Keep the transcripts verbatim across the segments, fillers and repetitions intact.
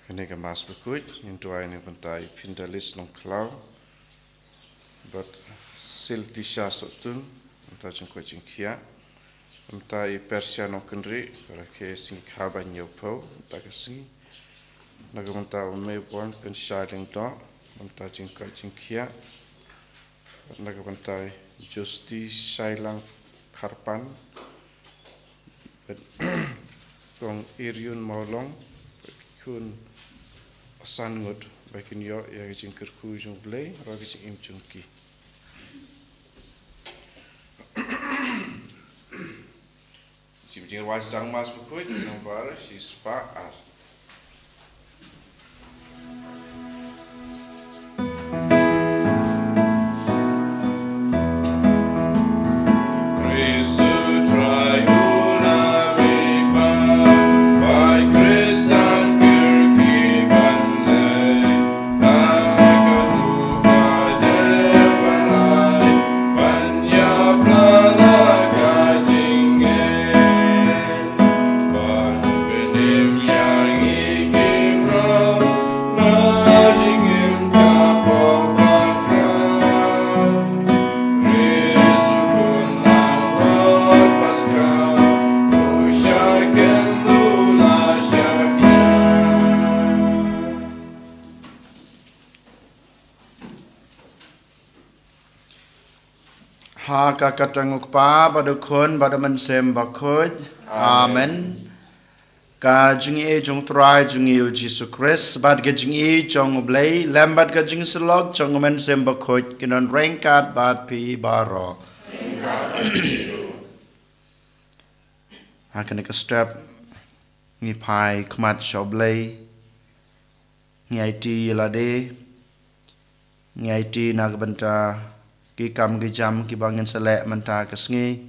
Kane ka Mass bakhuid ngin duwai na ka bynta i Pindalis Nongkhlaw bad Siltisha Sohtun, na ka bynta jingkoit jingkhiah, na ka bynta i Persia Nongkynrih, baroh ki sngi kha ba ñiewphew mynta ka sngi, na ka bynta u Mayborn Pynshai Lyngdoh, na ka bynta jingkoit jingkhiah, na ka bynta i Justi Shailang Kharpan, bad Kong Iriun Mawlong, khun san ngut, ba kin ïoh ïa ka jingkyrkhu jong U Blei ha ka jingim jong ki. Shi bynta jingrawai sdang Mass bakhuid, nombar shispah ar. Ha ka kyrteng U Kpa bad U Khun bad U Mynsiem Bakhuid. Amen. Amen. Ka jingïeit jong U Trai jong ngi U Jisu Khrist bad ka jingïeit jong U Blei lem bad ka jingsyllok jong U Mynsiem Bakhuid kin don ryngkat bad phi baroh. Ha kane ka step ngi phai khmat sha U Blei. Ngi aiti ïa lade, ngi aiti na ka bynta ki kam ki jam kiba ngin sa leh mynta ka sngi.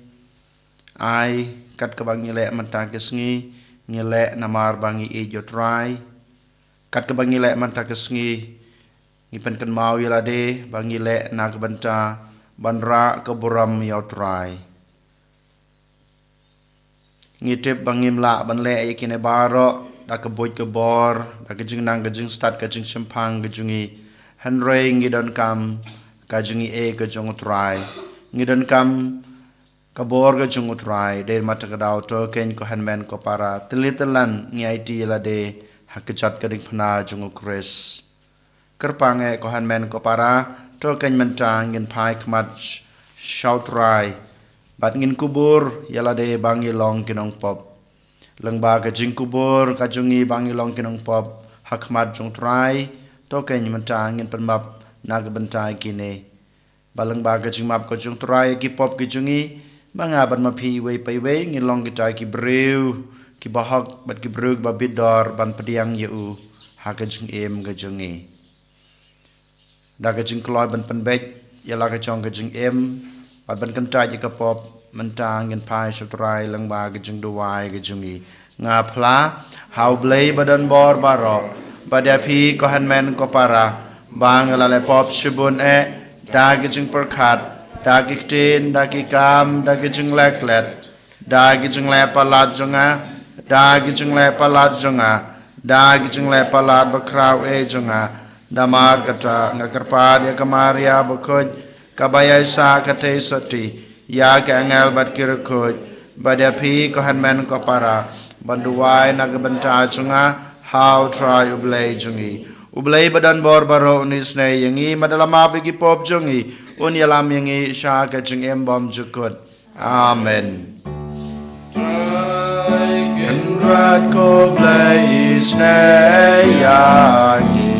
Ai, kat kaba ngi leh mynta ka sngi, ngi leh namar ba ngi ïeit ïa U Trai. Kat kaba ngi leh mynta ka sngi, ngi pynkynmaw ïa lade ba ngi leh na ka bynta ban rah ka burom ïa U Trai. Ngi tip ba ngim lah ban leh ïa kine baroh da ka buit ka bor, da ka jingnang ka jingstad ka jingshemphang ka jong ngi. Hynrei ngi donkam ka jingïeit ka jong U Trai. Ngi donkam ka bor ka jong U Trai, dei ma ta ka daw to keiñ ko hynmen ko para, tylli tyllan ngi aiti ïa lade ha ka jot ka diengphna jong U Khrist. Kyrpang eh ko hynmen ko para, to keiñ mynta ngin phai khmat sha U Trai bad ngin kubur ïa lade ba ngi long ki nongpop. Lyngba ka jingkubur ka jong ngi ba ngi long ki nongpop ha khmat jong U Trai, to keiñ mynta ngin pynmap na ka bynta kine. Ba lyngba ka jingmap ka jong U Trai ki pop ki jong ngi, ba nga bad ma phi iwei pa iwei ngin long kita ki briew kiba hok bad ki briew kiba bit dor ban pdiang ïa U ha ka jingim ka jong ngi. Da ka jingkloi ban pynbeit ïa la ka jong ka jingim bad ban kyntait ïa ka pop, mynta ngin phai sha U Trai lyngba ka jingduwai ka jong ngi. Nga phla ha U Blei ba don bor baroh, bad ïa phi ko hynmen ko para, ba nga la leh pop shibun eh, da ki jingpyrkhat, da ki ktien, da ki kam, da ki jingleh klet, da ki jingleh palat jong nga, da ki jingleh palat jong nga, da ki jingleh palat bakhraw eh jong nga. Namar kata nga kyrpad ïa ka Maria bakhuid, kaba ïaisah ka theisotti ïa ki angel bad ki riewkhuid, bad ïa phi ko hynmen ko para, ban duwai na ka bynta jong nga ha U Trai U Blei jong ngi. U Blei ba don bor baroh un isynei ïa ngi, bad da la map ïa ki pop jong ngi, un ïalam ïa ngi sha ka jingim bymjukut. Amen. Trai Kynrad ko Blei isynei ïa ngi.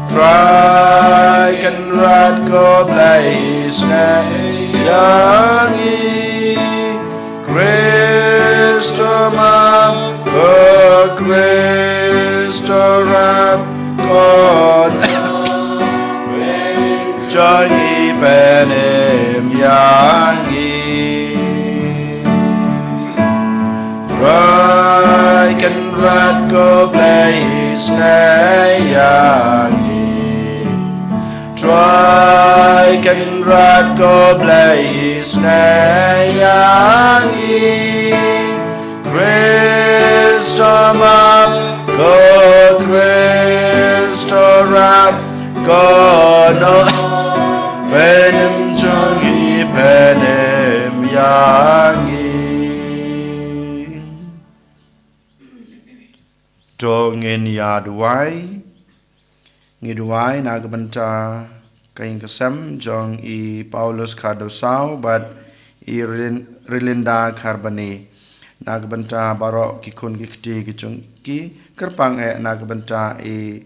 Trai Kynrad ko Blei isynei ïa ngi. Khrist map, ko Khrist rap, ko jong ngi pynim ïa ngi. Trai Kynrad ko Blei isynei ïa ngi. Trai Kynrad ko Blei isynei ïa ngi. Khrist map, ko To ngin ïa duwai. Ngi duwai na ka bynta ka ïing ka sem jong i Paulus Khardaw Saw bad i Rilin-, Rilinda Kharbane. Na ka bynta baroh ki khun ki kti ki jong ki, kyrpang eh na ka bynta i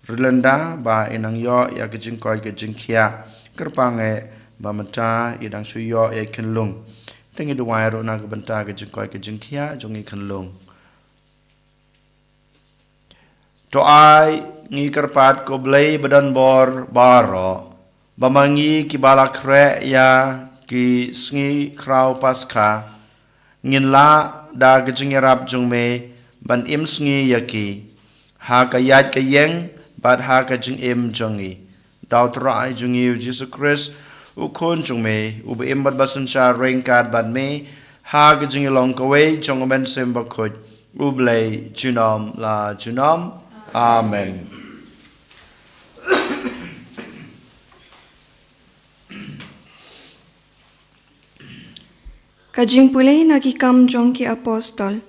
Rilinda ba i nang ïoh ïa ka jingkoit ka jingkhiah. Kyrpang eh ba mynta i dang shu ïoh ïa i khunlung. Te ngi duwai ruh na ka bynta ka jingkoit ka jingkhiah jong i khunlung. To ai ngi kyrpad ko Blei ba don bor baroh, ba ma ngi kiba la khreh ïa ki sngi khraw Paskha, ngin lah da ka jingïarap jong me ban im sngi ïa ki ha ka ïaid ka ïeng bad ha ka jingim jong ngi. Da u Trai jong ngi u Jisu Khrist, u Khun jong me, uba im bad ba synshar ryngkat bad me ha ka jingïalong kawei jong u Mynsiem Bakhuid, U Blei junom la junom. Amen. Ka jingpule na Ki Kam jong ki Apostol.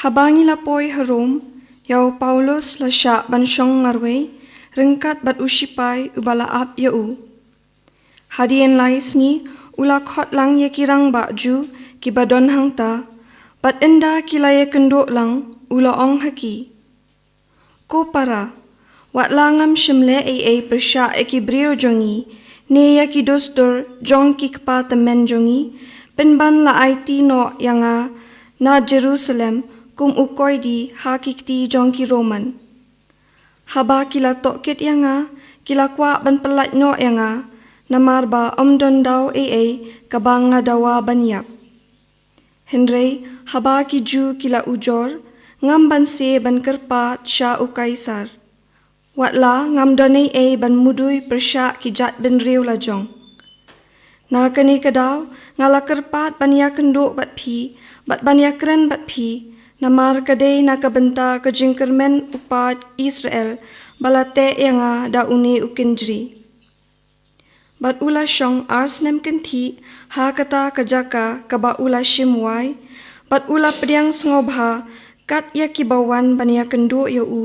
Haba ngi la poi ha Rom, ïa u Paulus la shah ban shong marwei ryngkat bad u shipai uba la ap ïa u. Hadien lai sngi u la khot lang ïa ki rangbah Jiw kiba don hangta, bad ynda ki la ïakynduh lang, u la ong ha ki, "Ko para, wat la ngam shym leh ei ei pyrshah ïa ki briew jong ngi ne ïa ki dustur jong ki kpa tymmen jong ngi, pynban la aiti noh ïa nga na Jerusalem kum u koidi ha ki kti jong ki Roman." Haba ki la tohkit ïa nga, ki la kwah ban pyllait noh ïa nga, namar ba ym don daw ei ei kaba nga dawa ban ïap. Hynrei haba ki Jiw ki la ujor, ngam banse ban kyrpad sha u Kaisar. Wat la ngam don ei ei ban mudui pyrshah ki jaitbynriew lajong. Na kane ka daw nga la kyrpad ban ïakynduh bad phi bad ban ïakren bad phi, namar ka dei na ka bynta ka jingkyrmen u paid Israel ba la teh ïa nga da une u kynjri. Bad u la shong ar snem kynthih ha kata ka jaka kaba u la shim wai, bad u la pdiang sngewbha kat ïa kiba wan ban ïakynduh ïa u.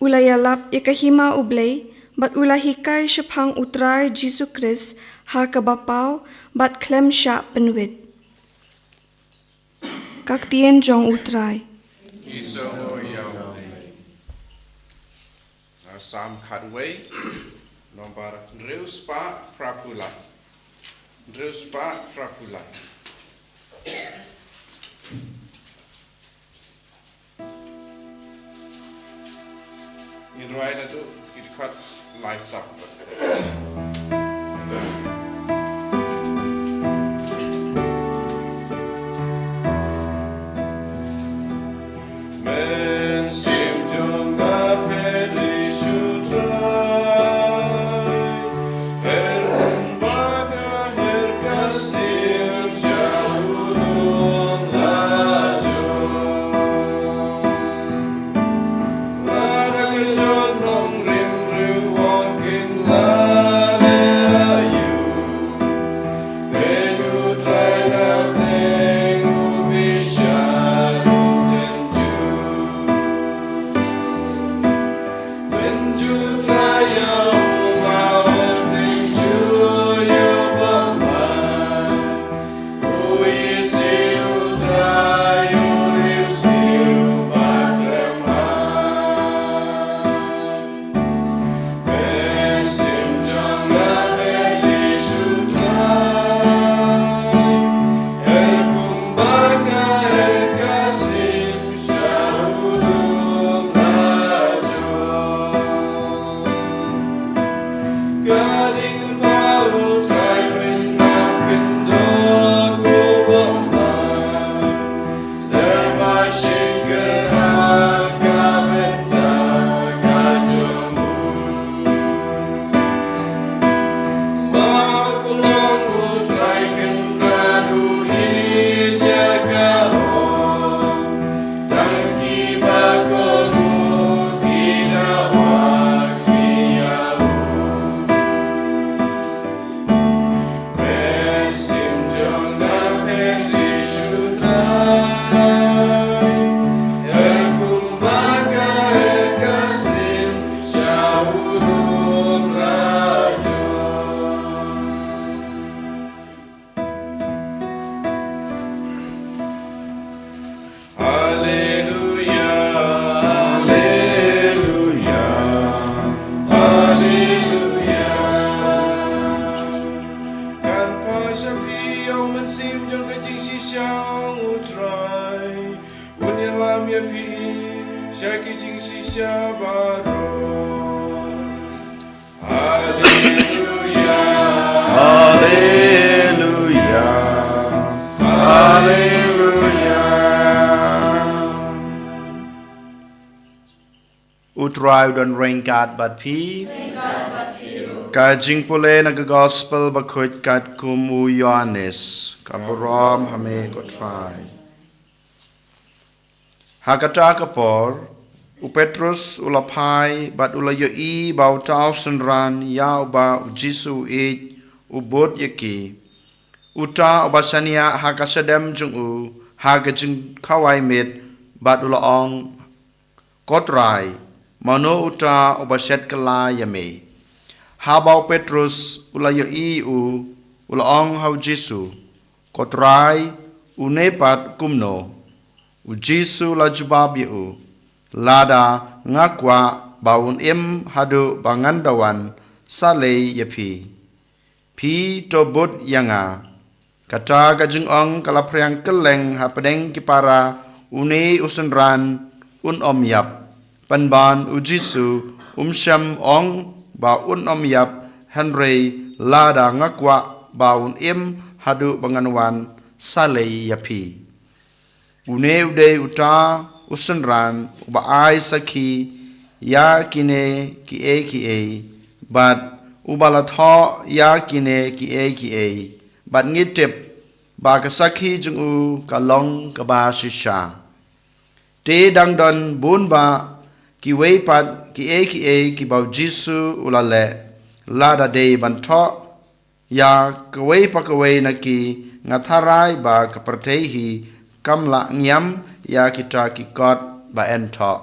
U la ïalap ïa ka hima U Blei, bad u la hikai shaphang U Trai Jisu Khrist ha kaba paw bad khlem shah pynwit. Ka ktien jong U Trai. Ki song ïa U Blei. Na Salm khatwei, nombar hynriew spah phra phew lai. Hynriew spah phra phew lai. Ngin rwai naduh ki dkhot lai spah. Ïa phi sha ki jingshisha baroh. Haleluya. Haleluya. Haleluya. U Trai u don ryngkat bad phi. Ka jingpule na ka Gospel bakhuid katkum u Ïoannis. Ka burom ha me ko Trai. Ha kata ka por, u Petrus u la phai bad u la ïohi ba uta u synran ïa uba u Jisu u ïeit u bud ïa ki. Uta uba shaniah ha ka shadem jong u ha ka jingkhawai miet bad u la ong, Ko Trai, mano uta uba shet kylla ïa me? Haba u Petrus u la ïohi u, u la ong ha u Jisu, Ko Trai, une pat kumno? U Jisu u la jubab ïa u, Lada nga kwah ba un im haduh ba ngan da wan, sa lei ïa phi. Phi to bud ïa nga. Kata ka jingong ka la phriang kylleng hapdeng ki para, une u synran un ym ïap. Pynban u Jisu um shym ong ba un ym ïap, hynrei, Lada nga kwah ba un im haduh ba ngan wan, sa lei ïa phi. Une u dei uta u synran uba ai sakhi ïa kine kiei kiei, bad uba la thoh ïa kine kiei kiei, bad ngi tip ba ka sakhi jong u ka long kaba shisha. Te dang don bun bah kiwei pat kiei kiei kiba u Jisu u la leh. Lada dei ban thoh ïa kawei pa kawei na ki, nga tharai ba ka pyrthei hi kam lah ngiam ïa kita ki kot ba yn thoh.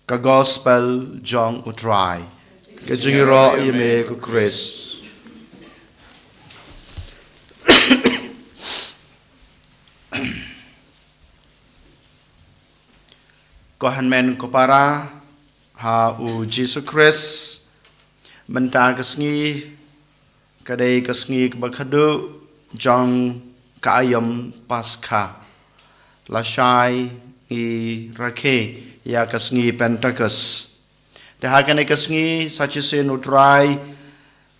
Ka Gospel jong u Trai. Ka jingïaroh ïa me ko Khrist. Ko hynmen ko para ha u Jisu Khrist, mynta ka sngi ka dei ka sngi kaba khadduh jong ka aïom Paskha. Lashai ngi rakhe ïa ka sngi Pentekost. Te ha kane ka sngi sa shisien u Trai,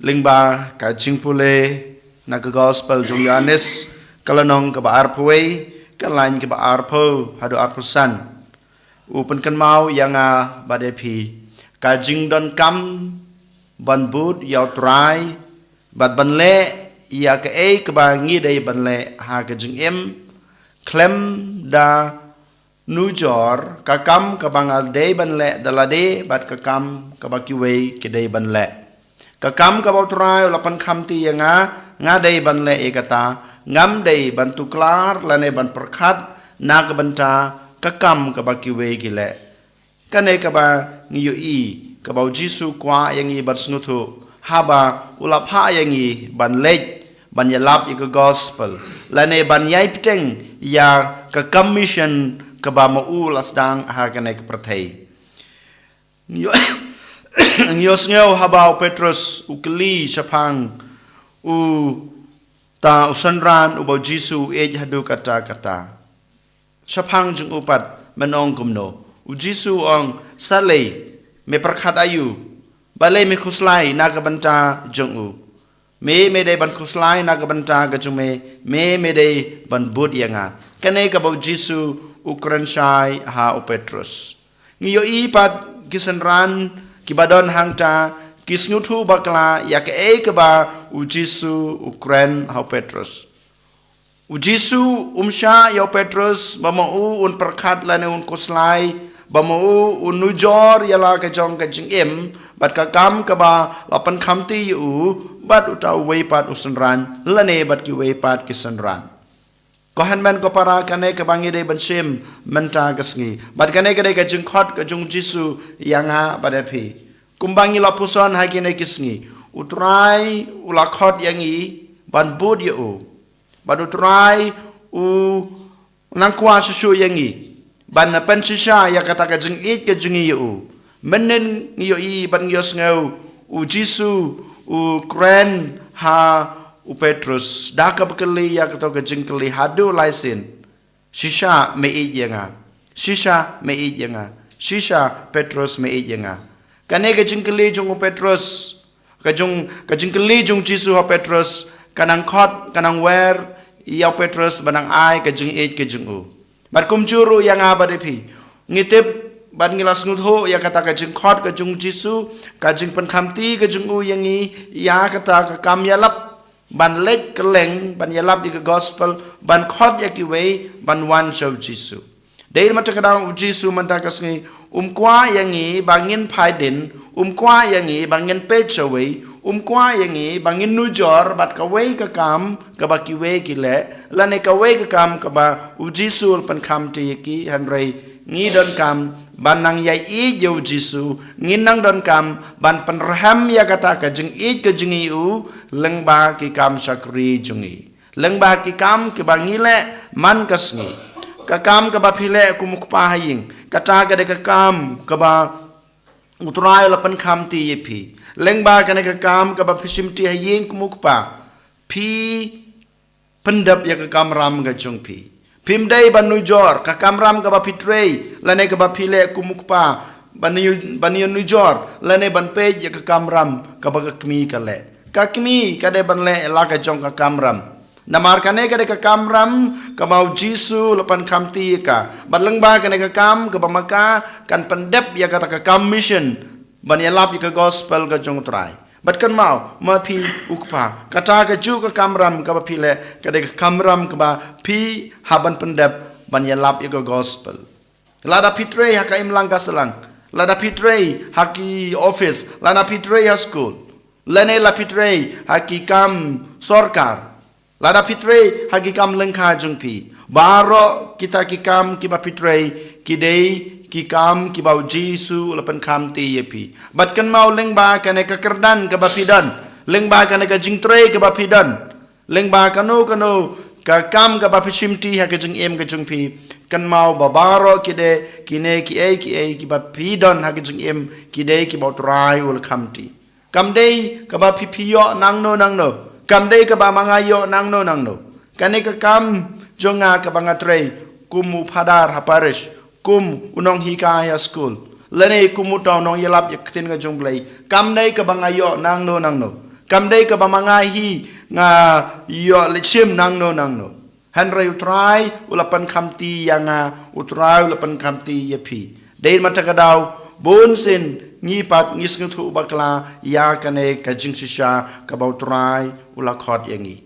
lyngba ka jingpule na ka Gospel jong u Ïoannis, ka lynnong kaba arphew wei, ka lain kaba arphew haduh arphew san, u pynkynmaw ïa nga bad ïa phi ka jingdonkam ban bud ïa u Trai bad ban leh ïa kaei kaba ngi dei ban leh ha ka jingim, khlem da nujor ka kam kaba nga dei ban leh da lade bad ka kam kaba kiwei ki dei ban leh. Ka kam kaba u Trai u la pynkhamti ïa nga, nga dei ban leh ïa kata, ngam dei ban tuklar lane ban pyrkhat na ka bynta ka kam kaba kiwei ki leh. Kane kaba ngi ïohi, kaba u Jisu kwah ïa ngi ban sngewthuh haba u la phah ïa ngi ban leit ban ïalap ïa ka Gospel, lane ban ïai bteng ïa ka commission kaba ma u la sdang ha kane ka pyrthei. Ngi ïoh, ngi ïohsngew haba u Petrus u kylli shaphang uta u synran uba u Jisu u ïeit haduh katta katta. Shaphang jong u pat men ong kumno? U Jisu u ong, sa lei, me pyrkhat aïu? Balei me khuslai na ka bynta jong u? Me, me dei ban khuslai na ka bynta ka jong me, me, me dei ban bud ïa nga. Kane kaba u Jisu u kren shai ha u Petrus. Ngi ïohi pat ki synran kiba don hangta ki sngewthuh bakla ïa kaei kaba u Jisu u kren ha u Petrus. U Jisu um shah ïa u Petrus ba ma u un pyrkhat lane un khuslai, ba ma u un nujor ïa la ka jong ka jingim bad ka kam kaba la pynkhamti ïa u bad uta uwei pat u synran lane bad kiwei pat ki synran. Ko hynmen ko para, kane kaba ngi dei ban shim mynta ka sngi bad kane ka dei ka jingkhot ka jong u Jisu ïa nga bad ïa phi. Kumba ngi la pyrshang ha kine ki sngi, u Trai u la khot ïa ngi ban bud ïa u. Bad u Trai u nang kwah shuh shuh ïa ngi ban pynshisha ïa kata ka jingïeit ka jong ngi ïa u. Mynnin ngi ïohi bad ngi ïohsngew u Jisu u kren ha u Petrus da kaba kylli ïa kato ka jingkylli haduh lai sien. Shisha me ïeit ïa nga. Shisha me ïeit ïa nga. Shisha Petrus me ïeit ïa nga. Kane ka jingkylli jong u Petrus, ka jong, ka jingkylli jong Jisu ha Petrus, ka nang khot, ka nang wer ïa u Petrus ba nang ai ka jingïeit ka jong u. Bad kumjuh ruh ïa nga bad ïa phi, ngi tip bad ngi la sngewthuh ïa kata ka jingkhot ka jong Jisu, ka jingpynkhamti ka jong u ïa ngi, ïa kata ka kam ïalap ban leit kylleng, ban ïalap ïa ka gospel, ban khot ïa kiwei ban wan sha u Jisu. Dei na kata ka daw u Jisu mynta ka sngi um kwah ïa ngi ba ngin phai dien, um kwah ïa ngi ba ngin peit shawei, um kwah ïa ngi ba ngin nujor bad kawei ka kam kaba kiwei ki leh, lane kawei ka kam kaba u Jisu u la pynkhamti ïa ki, hynrei ngi donkam ban nang ïaieit ïa u Jisu, ngin nang donkam ban pynrhem ïa kata ka jingïeit ka jong ngi ïa u lyngba ki kam shakri jong ngi, lyngba ki kam kiba ngi leh man ka sngi. Ka kam kaba phi leh kum u kpa ha ïing, kata ka dei ka kam kaba u Trai u la pynkhamti ïa phi. Lyngba kane ka kam kaba phi shimti ha ïing kum u kpa, phi pyndep ïa ka kamram ka jong phi. Phim dei ban nujor ka kamram kaba phi trei lane kaba phi leh kum u kpa, ban ïa, ban ïa nujor lane ban peit ïa ka kamram kaba ka kmie ka leh. Ka kmie ka dei ban leh la ka jong ka kamram. Namar kane ka dei ka kamram kaba u Jisu u la pynkhamti ïa ka. Bad lyngba kane ka kam kaba ma ka kan pyndep ïa kata ka kam mission ban ïalap ïa ka gospel ka jong u Trai. Bad kynmaw, ma phi u kpa, kata kajuh ka kamram kaba phi leh ka dei ka kamram kaba phi hap ban pyndep ban ïalap ïa ka gospel. Lada phi trei ha ka imlang ka sahlang, lada phi trei ha ki office, lada phi trei ha skul, lane la phi trei ha ki kam sorkar, lada phi trei ha ki kam lyngkha jong phi, baroh kita ki kam kiba phi trei ki dei ki kam kiba u Jisu u la pynkhamti ïa phi. Bad kynmaw, lyngba kane ka kyrdan kaba phi don, lyngba kane ka jingtrei kaba phi don, lyngba kano kano ka kam kaba phi shimti ha ka jingim ka jong phi, kynmaw ba baroh ki dei kine kiei kiei kiba phi don ha ka jingim ki dei kiba u Trai u la khamti. Kam dei kaba phi phi ïoh nangno nangno. Kam dei kaba ma nga ïoh nangno nangno. Kane ka kam jong nga kaba nga trei kum u phadar ha parish, kum u nonghikai ha skul, lane kum uta u nongïalap ïa ka ktien ka jong u Blei, kam dei kaba nga ïoh nangno nangno. Kam dei kaba ma nga hi nga ïoh leit shim nangno nangno. Hynrei u Trai u la pynkhamti ïa nga, u Trai u la pynkhamti ïa phi. Dei na kata ka daw, bun sien ngi pat ngi sngewthuh bakla ïa kane ka jingshisha kaba u Trai u la khot ïa ngi.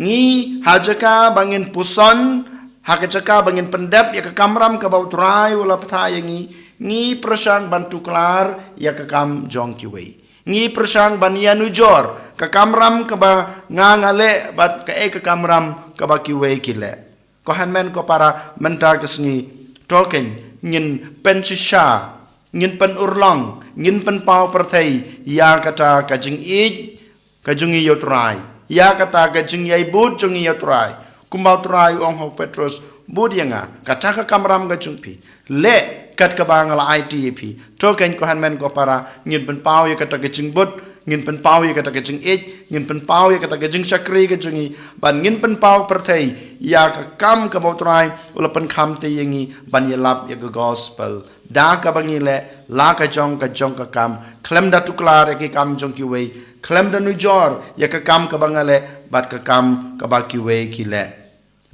Ngi, ha jaka ba ngin puson, ha ka jaka ba ngin pyndep ïa ka kamram kaba u Trai u la bthah ïa ngi, ngi pyrshang ban tuklar ïa ka kam jong kiwei. Ngi pyrshang ban ïa nujor ka kamram kaba nga nga leh bad kaei ka kamram kaba kiwei ki leh. Ko hynmen ko para, mynta ka sngi, to kein ngin pynshisha, ngin pynurlong, ngin pynpaw pyrthei ïa kata ka jingïeit ka jong ngi ïa u Trai, ïa kata ka jingïaibud jong ngi ïa u Trai. Kumba u Trai u ong ha u Petrus, bud ïa nga, kata ka kamram ka jong phi, leh kat kaba nga la aiti ïa phi. To kein ko hynmen ko para, ngin pynpaw ïa kata ka jingbud, ngin pynpaw ïa kata ka jingïeit, ngin pynpaw ïa kata ka jingshakri ka jong ngi, ban ngin pynpaw pyrthei ïa ka kam kaba u Trai u la pynkhamti ïa ngi ban ïalap ïa ka gospel. Da kaba ngi leh, la ka jong ka jong ka kam, khlem da tuklar ïa ki kam jong kiwei, khlem da nujor ïa ka kam kaba nga leh bad ka kam kaba kiwei ki leh.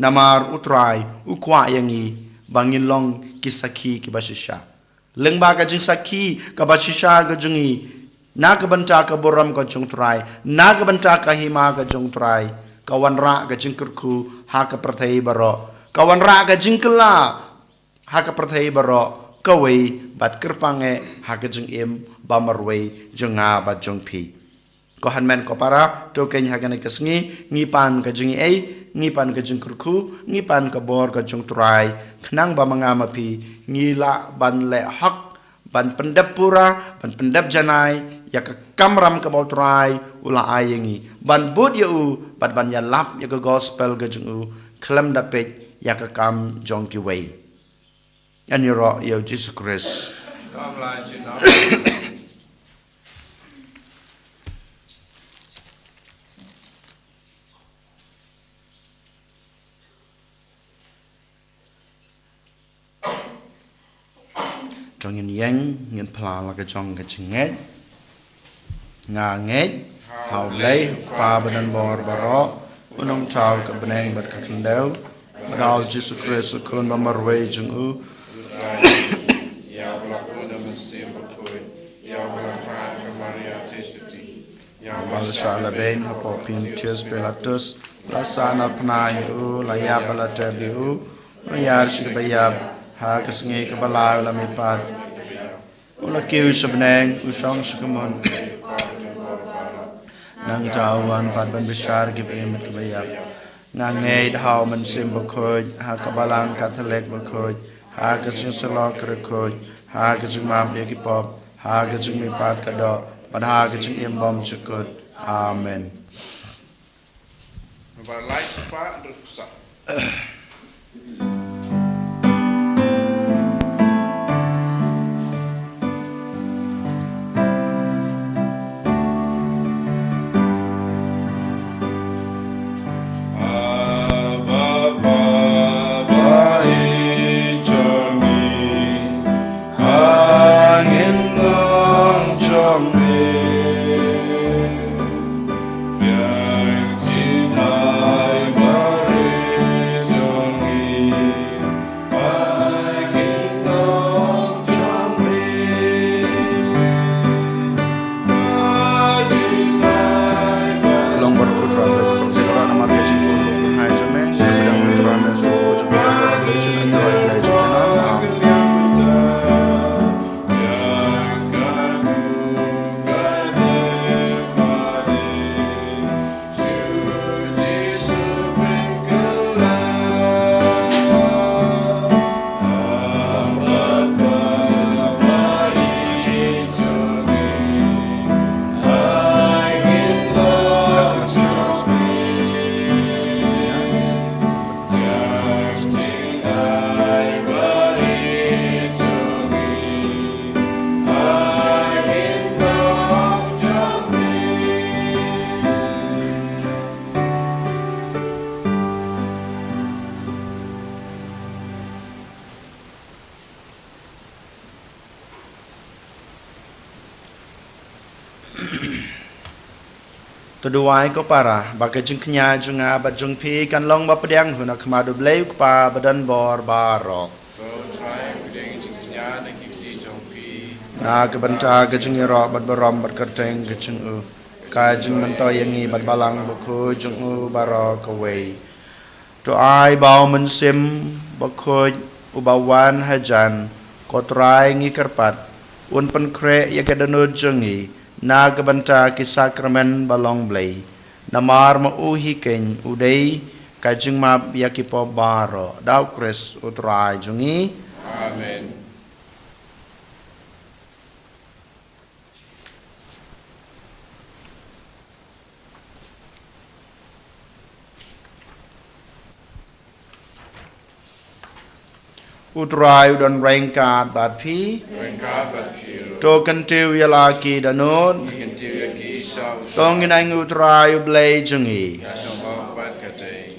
Namar u Trai u kwah ïa ngi ba ngin long ki sakhi kiba shisha. Lyngba ka jingsakhi kaba shisha ka jong ngi, na ka bynta ka burom ka jong u Trai, na ka bynta ka hima ka jong u Trai, ka wanrah ka jingkyrkhu ha ka pyrthei baroh, ka wanrah ka jingkylla ha ka pyrthei baroh kawei, bad kyrpang eh ha ka jingim ba marwei jong nga bad jong phi. Ko hynmen ko para, to kein ha kane ka sngi, ngi pan ka jingïeit, ngi pan ka jingkyrkhu, ngi pan ka bor ka jong u Trai, khnang ba ma nga ma phi ngi lah ban leh hok, ban pyndep pura, ban pyndep janai ïa ka kamram kaba u Trai u la ai ïa ngi, ban bud ïa u bad ban ïalap ïa ka gospel ka jong u, khlem da peit ïa ka kam jong kiwei. Ngan ïaroh ïa u Jisu Khrist. To ngin ïeng, ngin phla la ka jong ka jingngeit. Nga ngeit ha U Blei, U Kpa badonbor baroh, U Nongthaw ka bneng bad ka khyndew, bad ha U Jisu Khrist, U Khun ba marwei jong U. Ïa ba la kut da u Mynsiem Bakhuid, ïa ba la khrang da ka Maria Theisotti, ïa ba la shah lehbeiñ hapoh Pontius Pilatus, la sahnarphna ïa U, la ïap bad la tep ïa U, la ïar sha kaba ïap, ha ka sngi kaba lai U la mihpat. U la kiew sha bneng, U shong sha ka mon. Nangta U wan pat ban bishar ïa kiba im bad kiba ïap. Nga ngeit ha U Mynsiem Bakhuid, ha ka Balang Katholik bakhuid, ha ka jingïasyllok bakhuid, ha ka jingmap ïa ki pop, ha ka jingmihpat ka doh, bad ha ka jingim bymjukut. Amen. Ba lai spah duk sa. Abba, Baba, i jong ngi, ba ngin long jong me. Biang jingïaid bad ri jong ngi, ba ngin long jong me. Long barkut Trai, namar ka jingkyrkhu ka hai jong me, ka dang Trai me, sngewbha jong me, ka dang Trai me, jong me. Amen. To duwai ko para, ba ka jingkñia jong nga bad jong phi kan long ba pdiang ha khmat U Blei U Kpa badonbor baroh. To Trai, pdiang jingkñia na ki kti jong phi. Na ka bynta ka jingïaroh bad burom bad kyrteng ka jong U, ka jingmyntoi ïa ngi bad Balang Bakhuid jong U baroh kawei. To ai ba U Mynsiem Bakhuid uba wan hajan, ko Trai ngi kyrpad, un pynkhreh ïa ka dohnud jong ngi na ka bynta ki sakramen ba long Blei. Namar ma U hi keiñ u dei ka jingmap ïa ki pop baroh. Da U Khrist U Trai jong ngi. Amen. U Trai u don ryngkat bad phi. Ryngkat bad phi ruh. To kyntiew ïa la ki dohnud. Ngi kyntiew ïa ki sha U Trai. To ngin ai ïa U Trai U Blei jong ngi. Ka shong bha bad ka dei.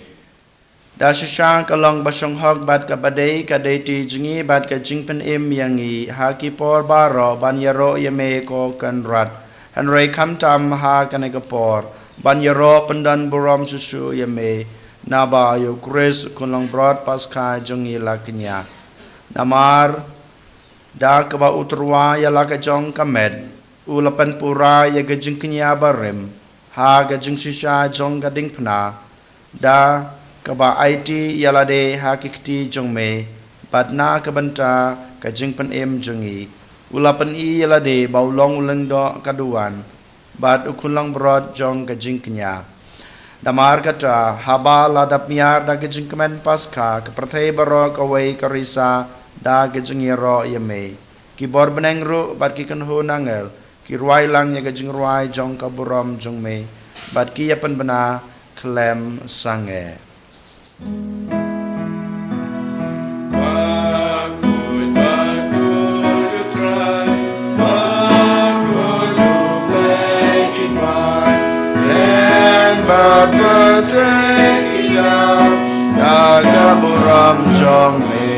Da shisha ka long ba shong hok bad kaba dei, ka dei ti jong ngi bad ka jingpynim ïa ngi ha ki por baroh ban ïaroh ïa me ko Kynrad. Hynrei khamtam ha kane ka por ban ïaroh pyndon burom shuh shuh ïa me, naba ïa U Khrist U Khun Langbrot Paskha jong ngi la kñia. Namar da kaba u tyrwa ïa la ka jong ka met, u la pynpura ïa ka jingkñia barim ha ka jingshisha jong ka diengphna, da kaba aiti ïa lade ha ki kti jong me, bad na ka bynta ka jingpynim jong ngi, u la pyni ïa lade ba u long u lyngdoh ka duwan, bad U Khun Langbrot jong ka jingkñia. Namar kata, haba la dap miar da ka jingkmen Paskha, ka pyrthei baroh kawei ka risa da ka jingïaroh ïa me. Ki bor bneng ruh bad ki kynhun angel ki rwai lang ïa ka jingrwai jong ka burom jong me, bad ki ïa pynbna khlem sangeh. Bakhuid, bakhuid U Trai, bakhuid U Blei ki paid, lem bad pyrthei ki dap da ka burom jong me.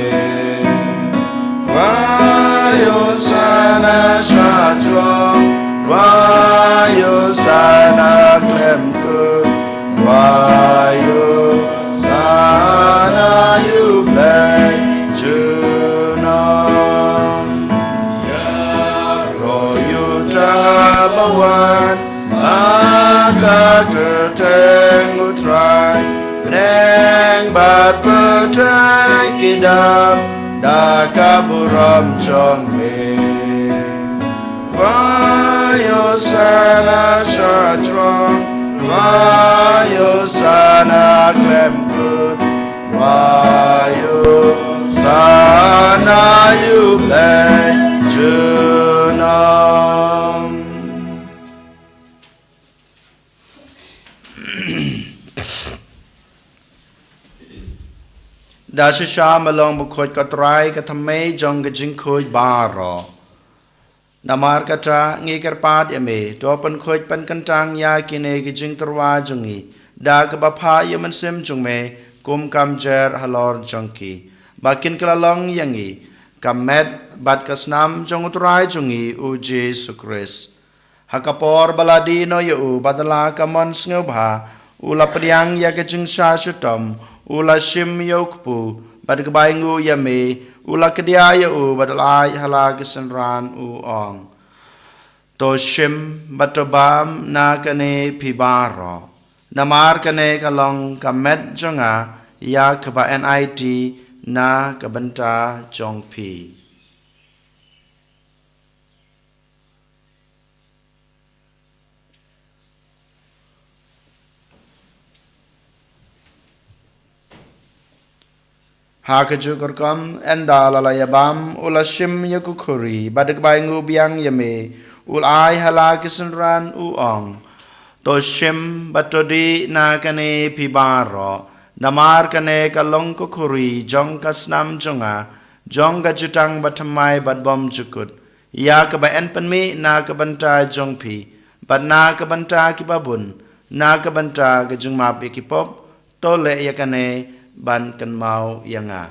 Wai Hosana sha jrong, Hosana khlem kut, Hosana ïa U Blei junom. Ïaroh ïa uta uba wan ha ka kyrteng U Trai, bneng bad pyrthei ki dap da ka burom jong me. Hosana sha jrong, Hosana khlem kut, Hosana ïa U Blei junom. Da shisha ma long bakhuid ko Trai, ka thymmei jong ka jingkhuid baroh. Namar kata ngi kyrpad ïa me, to pynkhuid pynkyntang ïa kine ki jingtyrwa jong ngi da kaba phah ïa u Mynsiem jong me, kum kam jer halor jong ki, ba kin kylla long ïa ngi ka met bad ka snam jong U Trai jong ngi U Jisu Khrist. Ha ka por ba la die noh ïa u bad la ka mon sngewbha, u la pdiang ïa ka jingshah shitom, u la shim ïa u kpu, bad kaba ainguh ïa me, u la kdiah ïa u bad la ai ha la ki synran, u ong: To shim bad to bam na kane phi baroh, namar kane ka long ka met jong nga ïa kaba enai ti na ka bynta jong phi. Ha kajuh ka rukom, ynda la la ïa bam, u la shim ïa ka khuri, bad kaba ainguh biang ïa me, u la ai ha la ki synran, u ong: To shim bad to dih na kane phi baroh, namar kane ka long ka khuri jong ka snam jong nga, jong ka jutang bathymmai bad bymjukut, ïa kaba yn pynmih na ka bynta jong phi bad na ka bynta kiba bun, na ka bynta ka jingmap ïa ki pop. To leh ïa kane ban kynmaw ïa nga.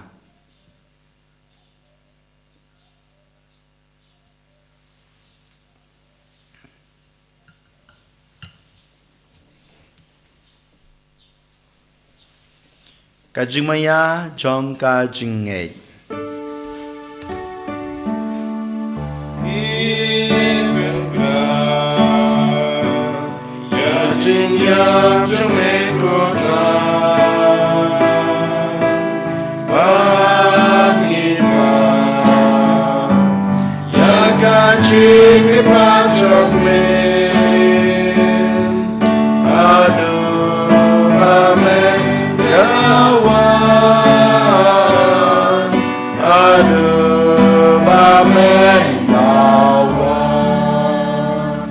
Ka jingmaïa jong ka jingngeit. Ïa jingïap jong me ko Trai, ban ngeit ba ïa ka jingmihpat jong me. Haduh ba men da wan, haduh ba men da wan.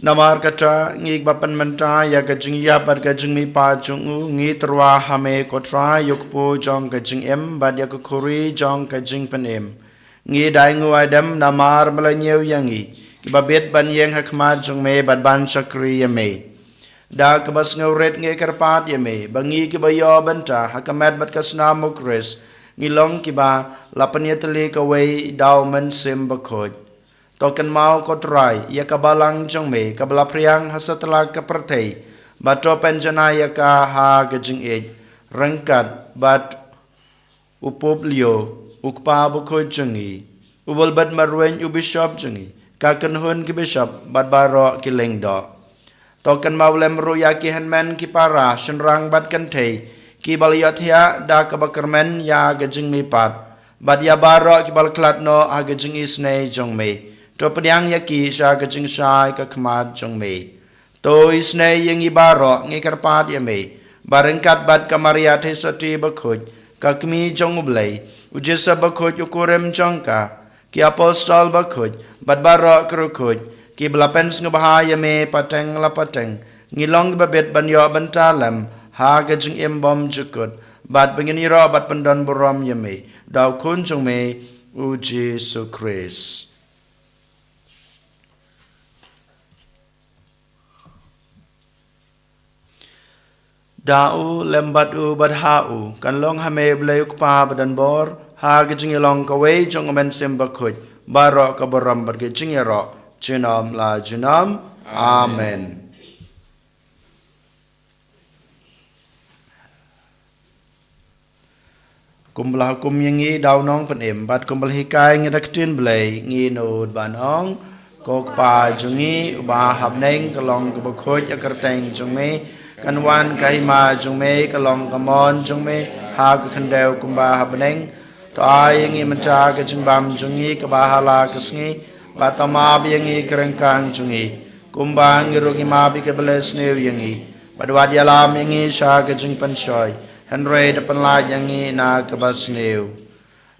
Namar kata, ngi kiba pynmynta ïa ka jingïap bad ka jingmihpat jong u, ngi tyrwa ha me ko Trai, ïa u kpu jong ka jingim bad ïa ka khuri jong ka jingpynim. Ngi da ainguh aidem namar me la ñiew ïa ngi, kiba bit ban ïeng ha khmat jong me bad ban shakri ïa me. Da kaba sngewrit ngi kyrpad ïa me ba ngi kiba ïoh bynta ha ka met bad ka snam u Khrist, ngi long kiba la pynïatylli kawei da u Mynsiem Bakhuid. To kynmaw ko Trai ïa ka balang jong me kaba la phriang ha satlak ka pyrthei, bad to pynjanai ïa ka ha ka jingïeit, ryngkat bad u Pope Leo, u kpa bakhuid jong ngi, u Wilbert Marwein, u Bishop jong ngi, ka kynhun ki bishop bad baroh ki lyngdoh. To kynmaw lem ruh ïa ki hynmen ki para, shynrang bad kynthei, kiba la ïohthiah da kaba kyrmen ïa ka jingmihpat, bad ïa baroh kiba la khlad noh ha ka jingisynei jong me. To pdiang ïa ki sha ka jingshai ka khmat jong me. To isynei ïa ngi baroh, ngi kyrpad ïa me, ba ryngkat bad ka Maria Theisotti bakhuid, ka Kmie jong u Blei, u Joseph bakhuid u kurim jong ka, ki apostol bakhuid bad baroh ki riewkhuid kiba la pynsngewbha ïa me pateng la pateng, ngi long kiba bit ban ïoh bynta lem ha ka jingim bymjukut, bad ba ngin ïaroh bad pyndonburom ïa me da u Khun jong me, u Jisu Khrist. Da u, lem bad u, bad ha u, kan long ha me U Blei U Kpa badonbor, ha ka jingïalong kawei jong U Mynsiem Bakhuid, baroh ka burom bad ka jingïaroh junom la junom. Amen. Kumba la hukum ïa ngi da u Nongpynim, bad kumba la hikai ngi da ka ktien Blei, ngi nud ban ong: Ko Kpa jong ngi uba ha bneng, ka long kaba khuid ïa ka kyrteng jong me, kan wan ka hima jong me, ka long ka mon jong me ha ka khyndew kumba ha bneng. To ai ïa ngi mynta ka jingbam jong ngi kaba ha la ka sngi, bad to map ïa ngi ki ryngkang jong ngi, kumba ngi ruh ngi map ïa kiba leh sniew ïa ngi. Bad wat ïalam ïa ngi sha ka jingpynshoi, hynrei da pynlait ïa ngi na kaba sniew.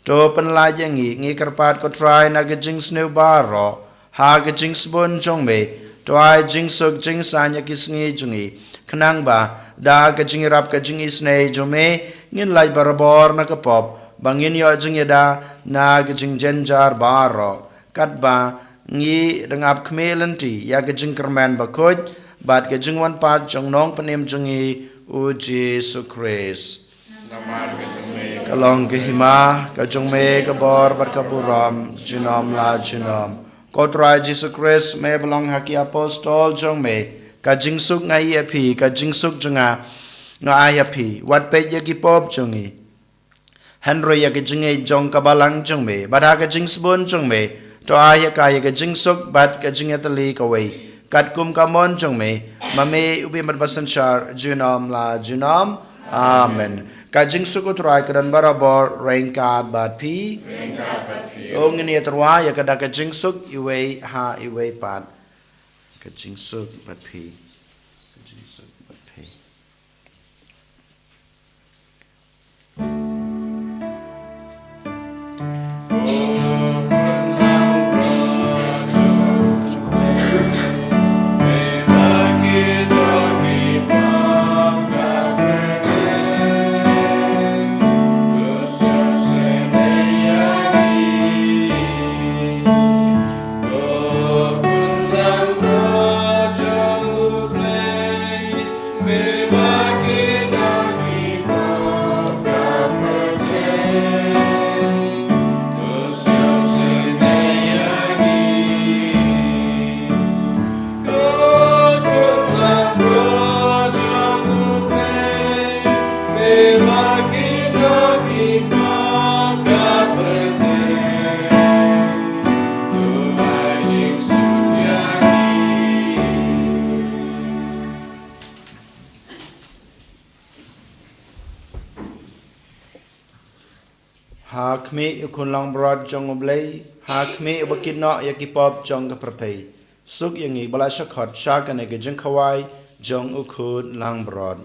To pynlait ïa ngi, ngi kyrpad ko Trai, na ka jingsniew baroh, ha ka jingsbun jong me. To ai jingsuk jingsaiñ ïa ki sngi jong ngi, khnang ba da ka jingïarap ka jingisynei jong me, ngin lait barabor na ka pop, ba ngin ïoh jingïada na ka jingjynjar baroh, katba ngi dang ap khmih lynti ïa ka jingkyrmen bakhuid bad ka jingwan pat jong u Nongpynim jong ngi, U Jisu Khrist. Namar ka jong me ka long ka hima, ka jong me ka bor bad ka burom junom la junom. Ko Trai Jisu Khrist, me ba la ong ha ki apostol jong me: Ka jingsuk nga ai ïa phi, ka jingsuk jong nga nga ai ïa phi. Wat peit ïa ki pop jong ngi, hynrei ïa ka jingngeit jong ka balang jong me. Bad ha ka jingsbun jong me, to ai ïa ka ïa ka jingsuk bad ka jingïatylli kawei, katkum ka mon jong me, ma me u bym bad ba synshar junom la junom. Amen. Ka jingsuk U Trai ka don barabor ryngkat bad phi. Ryngkat bad phi. To ngin ïatyrwa ïa ka da ka jingsuk iwei ha iwei pat. Ka jingsuk bad phi. Ka jingsuk bad phi. Ha khmih U Khun Langbrot jong U Blei, ha khmih uba kit noh ïa ki pop jong ka pyrthei, suk ïa ngi ba la shah khot sha kane ka jingkhawai jong U Khun Langbrot.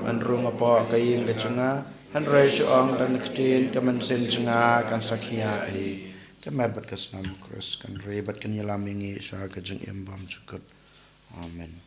Ngan rung hapoh ka ïing ka jong nga, hynrei shu ong tang ka ktien, ka mynsiem jong nga kan sa khia hi. Ka met bad ka snam U Khrist kan ri bad kan ïalam ïa ngi sha ka jingim bymjukut. Amen.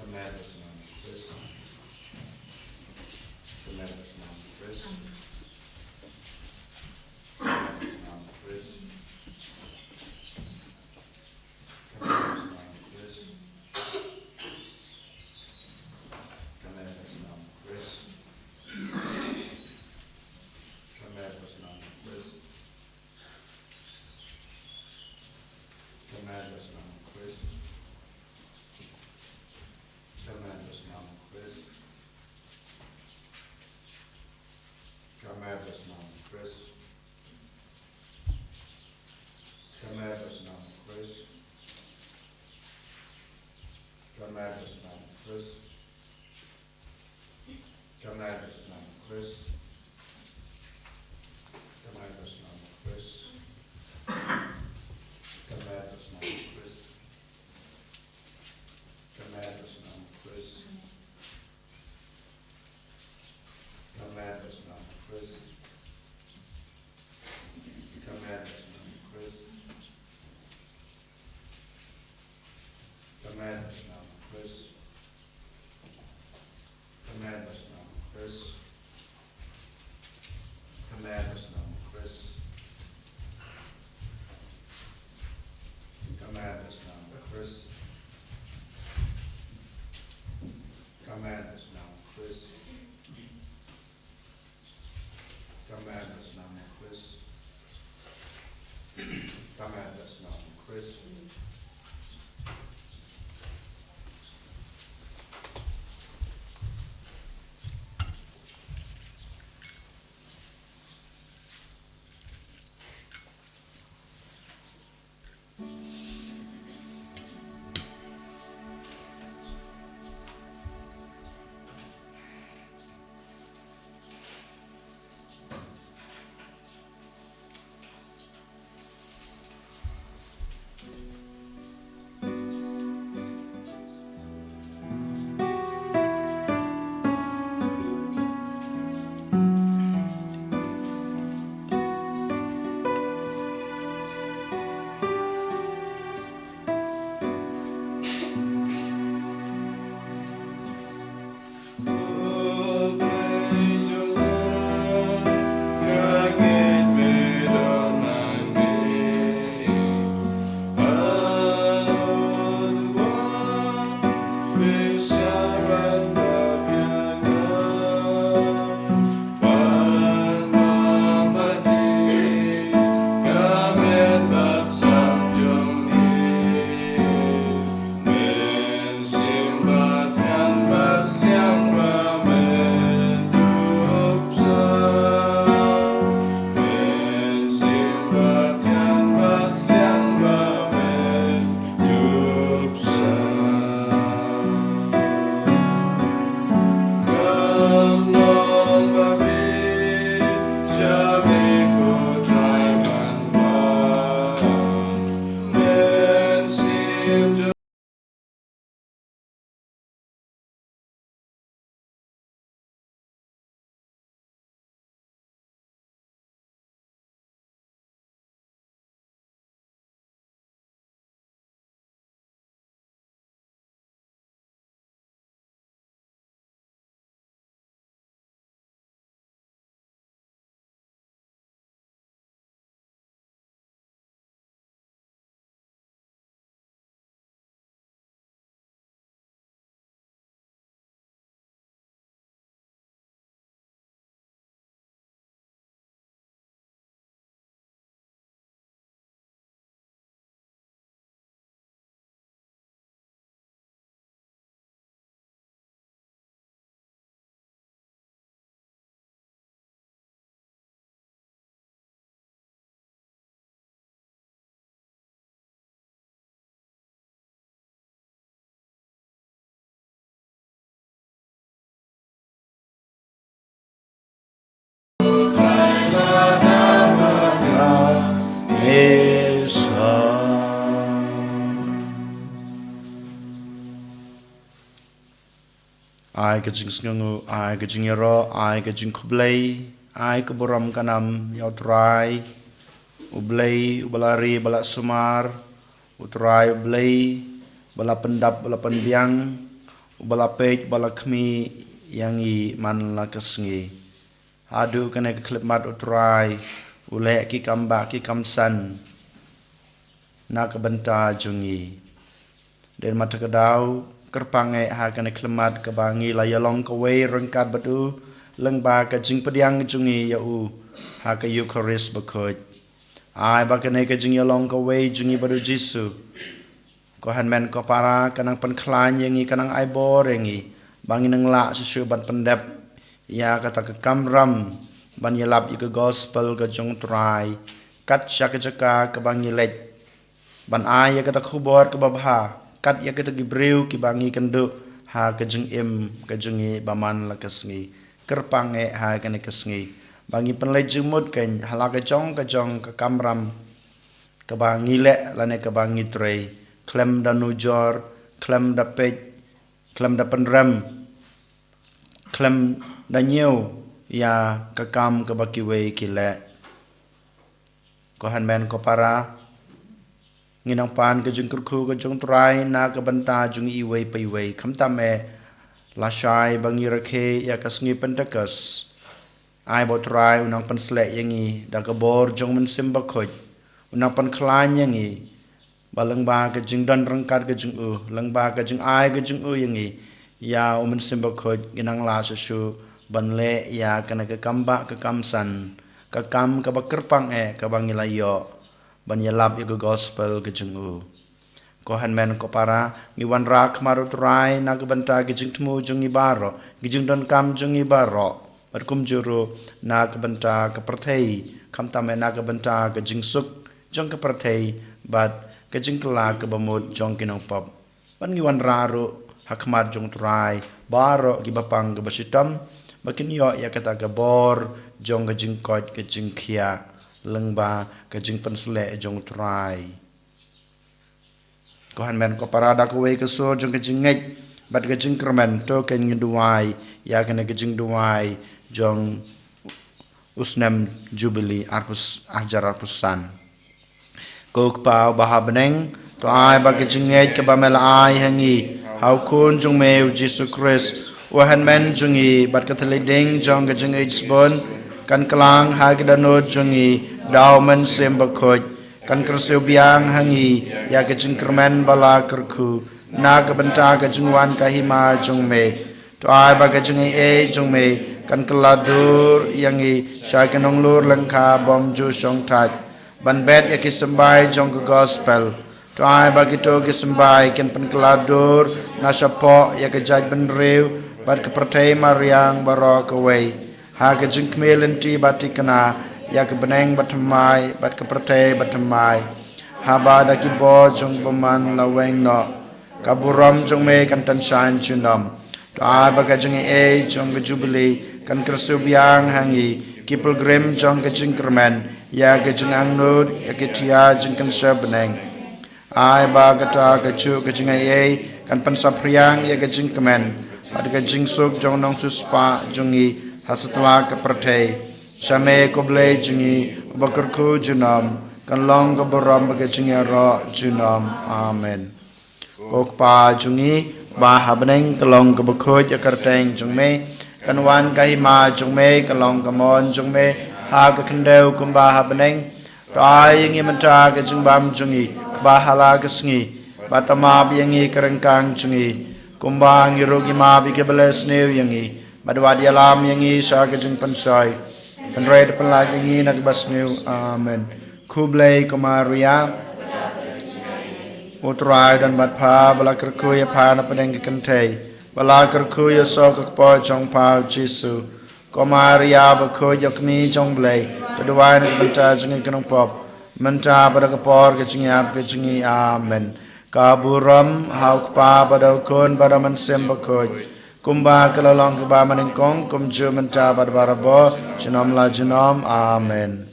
Ka met bad ka snam U Khrist. Ka met bad ka snam U Khrist. Ka met bad ka snam U Khrist. Ka met bad ka snam U Khrist. Ka met bad ka snam U Khrist. Ka met bad ka snam U Khrist. Ka met bad ka snam U Khrist. Ai ka jingsngewnguh, ai ka jingïaroh, ai ka jingkhublei, ai ka burom ka nam ïa U Trai, U Blei uba la ri ba la sumar, U Trai U Blei ba la pyndap, ba la pynbiang, uba la peit, ba la khmih ïa ngi man la ka sngi. Haduh kane ka khyllipmat U Trai u leh ki kambah ki kamsan na ka bynta jong ngi. Dei na kata ka daw, kyrpang eh ha kane ka khyllipmat kaba ngi la ïalong kawei ryngkat bad u lyngba ka jingpdiang jong ngi ïa u ha ka Eukharist bakhuid. Ai ba kane ka jingïalong kawei jong ngi bad U Jisu, ko hynmen ko para, ka nang pynkhlaiñ ïa ngi, ka nang ai bor ïa ngi ba ngin nang lah shuh shuh ban pyndep ïa kata ka kamram ban ïalap ïa ka gospel ka jong U Trai kat sha ka jaka kaba ngi leit, ban ai ïa kata ka khubor kaba bha kat ïa kita ki briew kiba ngi kynduh ha ka jingim ka jong ngi ba man la ka sngi. Kyrpang eh ha kane ka sngi ba ngi pynleit jingmut keiñ ha la ka jong ka jong ka kamram kaba ngi leh lane kaba ngi trei, khlem da nujor, khlem da peit, khlem da pynrem, khlem da ñiew ïa ka kam kaba kiwei ki leh. Ko hynmen ko para, ngi nang pan ka jingkyrkhu ka jong U Trai na ka bynta jong iwei pa iwei, khamtam eh lashai ba ngi rakhe ïa ka sngi Pentekost. Ai ba U Trai u nang pynsleh ïa ngi da ka bor jong U Mynsiem Bakhuid, u nang pynkhlaiñ ïa ngi ba lyngba ka jingdon ryngkat ka jong u, lyngba ka jingai ka jong u ïa ngi, ïa U Mynsiem Bakhuid, ngi nang lah shuh shuh ban leh ïa kane ka kambah ka kamsan, ka kam kaba kyrpang eh kaba ngi la ïoh ban ïalap ïa ka gospel ka jong u. Ko hynmen ko para, ngi wanrah ha khmat U Trai na ka bynta ki jingthmu jong ngi baroh, ki jingdonkam jong ngi baroh, bad kumjuh ruh na ka bynta ka pyrthei, khamtam eh na ka bynta ka jingsuk jong ka pyrthei bad ka jingkylla kaba mut jong ki nongpop. Bad ngi wanrah ruh ha khmat jong U Trai baroh kiba pang kaba shitom, ba kin ïoh ïa kata ka bor jong ka jingkoit ka jingkhiah lyngba ka jingpynsleh jong U Trai. Ko hynmen ko para, da kawei ka sur jong ka jingngeit bad ka jingkyrmen, to keiñ ngin duwai ïa kane ka jingduwai jong u snem Jubili arphew, ar hajar arphew san. Ko Kpa uba ha bneng, to ai ba ka jingngeit kaba me la ai ha ngi ha U Khun jong me U Jisu Khrist, U Hynmen jong ngi, bad ka thylliej ding jong ka jingïeit sbun, kan klang ha ki dohnud jong ngi da U Mynsiem Bakhuid, kan kyrsiew biang ha ngi ïa ka jingkyrmen ba la kyrkhu na ka bynta ka jingwan ka hima jong me. To ai ba ka jingaiei jong me kan kylla dur ïa ngi sha ki nonglur lyngkha bym ju shongthait, ban bet ïa ki symbai jong ka gospel. To ai ba kito ki symbai kin pynkylla dur na shapoh ïa ka jaitbynriew bad ka pyrthei mariang baroh kawei, ha ka jingkhmih lynti bad thikna ïa ka bneng bathymmai bad ka pyrthei bathymmai, haba da ki bor jong U Bymman la weng noh, ka burom jong me kan tynshaiñ junom. To ai ba ka jingaiei jong ka Jubili kan kyrsiew biang ha ngi, ki pilgrim jong ka jingkyrmen, ïa ka jingangnud ïa ki thiah jingkynshew bneng. Ai ba kata kajuh ka jingaiei kan pynsaphriang ïa ka jingkmen bad ka jingsuk jong u nongsiewspah jong ngi ha satlak ka pyrthei. Sha me ko Blei jong ngi, uba kyrkhu junom, kan long ka burom bad ka jingïaroh junom. Amen. Ko Kpa jong ngi ba ha bneng, ka long kaba khuid ïa ka kyrteng jong me, kan wan ka hima jong me, ka long ka mon jong me ha ka khyndew kumba ha bneng. To ai ïa ngi mynta ka jingbam jong ngi kaba ha la ka sngi, bad to map ïa ngi ka ryngkang jong ngi, kumba ngi ruh ngi map ïa kiba leh sniew ïa ngi, bad wat ïalam ïa ngi sha ka jingpynshoi, hynrei to pynlait ïa ngi na kaba sniew. Amen. Khublei ko Maria, U Trai u don bad pha, ba la kyrkhu ïa pha na pdeng ki kynthei, ba la kyrkhu ïa u soh ka kpoh jong pha U Jisu. Ko Maria bakhuid, ïa u Kmie jong U Blei, to duwai na ka bynta jong ngi ki nongpop, mynta bad ha ka por ka jingïap ka jong ngi. Amen. Ka burom ha U Kpa bad ha U Khun bad ha U Mynsiem Bakhuid, kumba ka la long kaba mynnyngkong, kumjuh mynta bad barabor, junom la junom. Amen.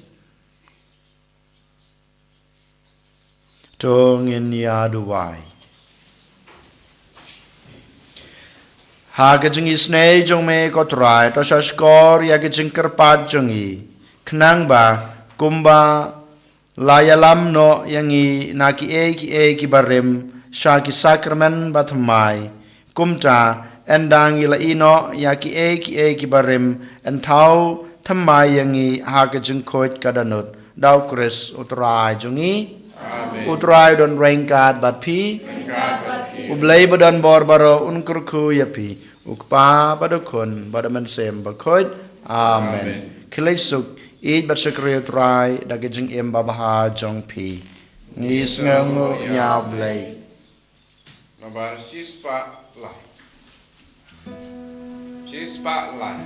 To ngin ïa duwai. Ha ka jingisynei jong me ko Trai, to sha shkor ïa ka jingkyrpad jong ngi, khnang ba kumba la ïalam noh ïa ngi na kiei kiei kiba rim sha ki sakramen ba thymmai, kumta ynda ngi la ïeh noh ïa kiei kiei kiba rim, yn thaw thymmai ïa ngi ha ka jingkhuid ka dohnud. Da U Khrist U Trai jong ngi. Amen. U Trai u don ryngkat bad phi. Ryngkat bad phi. U Blei ba don bor baroh un kyrkhu ïa phi, U Kpa bad U Khun bad U Mynsiem Bakhuid. Amen. Amen. Khie leit suk, ïeit bad shakri U Trai da ka jingim babha jong phi. Ngi sngewnguh ïa U Blei. Nambar shispah lai. Shispah lai.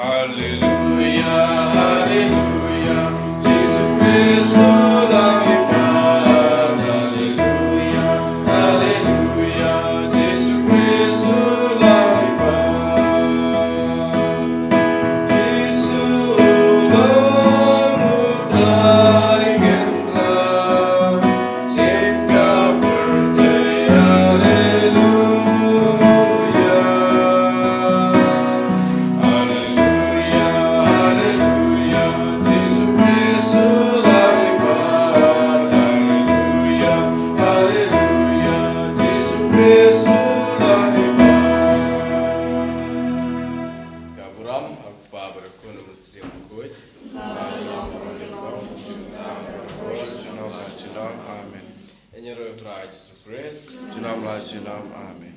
Haleluya, haleluya, Jisu Khrist u la mihpat. Haleluya, haleluya, Jisu Khrist u la mihpat. Jisu u long U Trai Kynrad. Sngewbha pyrthei, haleluya. Haleluya, haleluya, Jisu Khrist u la mihpat. Haleluya, haleluya, Jisu Khrist u la mihpat. Ka burom ha U Kpa bad U Khun bad U Mynsiem Bakhuid. Amen. Ïa ïaroh ïa U Trai Jisu Khrist. Junom la junom. Amen.